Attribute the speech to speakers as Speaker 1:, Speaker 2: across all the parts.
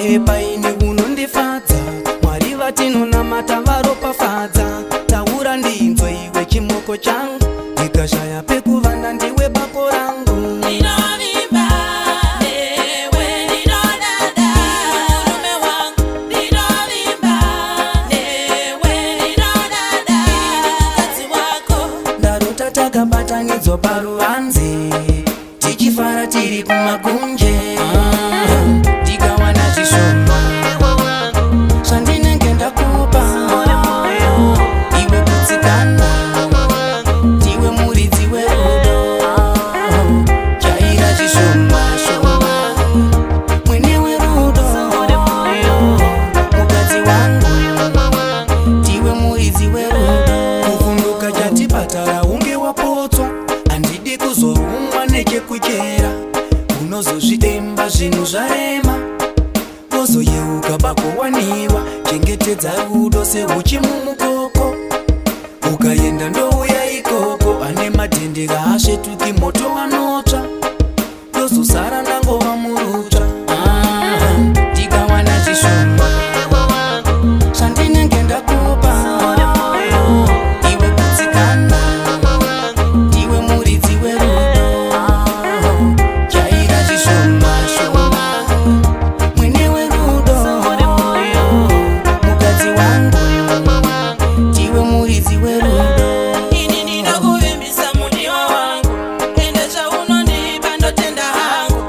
Speaker 1: Kunyepa ini unondifadza. Mwari vatinonamata varopafadza. Taura ndinzwe iwe chimoko changu. Ndikashaya pekuvanda ndiwe bako rangu.
Speaker 2: Ndinovimba newe, ndinodada murume wangu. Ndinovimba newe, ndinodada mukadzi wako.
Speaker 1: Ndarota takabatanidzwa paruvanze, tichifara tiri kumakunje. Ah, ndikawana zvishoma zvandinenge ndakupa, iwe kutsikana, ndiwe muridzi werudo. Jaira zvishoma shoma, mwene werudo, mukadzi wangu, ndiwe muridzi werudo. Kuvhunduka chatipatara unge wapotswa, handidi kuzorumwa nechekuchera. Unozozvidemba zvinhu zvarema, wozoyeuka pakowaniwa. Chengetedza rudo seuchi mumukoko. Ukaenda ndouya ikoko. Ane madhendeka asvetuki moto wanotsva, ndozosara ndangova murutsva. Ah, ndikawana zvishoma zvandinenge ndakupa, iwe kutsikana, ndiwe muridzi werudo. Jaira zvishoma shoma, mwene werudo, mukadzi wangu, ndiwe muridzi werudo.
Speaker 2: Ini ndinokuvimbisa mudiwa wangu, ende zvaunondipa ndotenda hangu.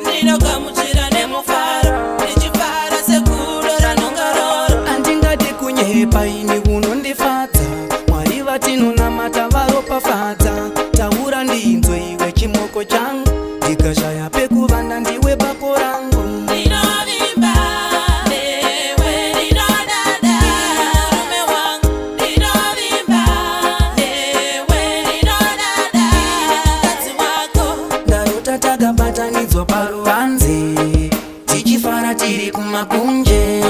Speaker 2: Ndinogamuchira nemufaro, ndichifara segudo ranongaroro.
Speaker 1: Handingadi kunyepa ini unondifadza. Mwari vatinonamata varopafadza. Taura ndinzwe iwe chimoko changu. Ndikashaya pekuvanda ndiwe bako rangu.
Speaker 2: Ndinovimba newe, ndinodada murume wangu. Ndinovimba newe, ndinodada mukadzi wako.
Speaker 1: Ndarota takabatanidzwa paruvanze, tichifara tiri kumakunje.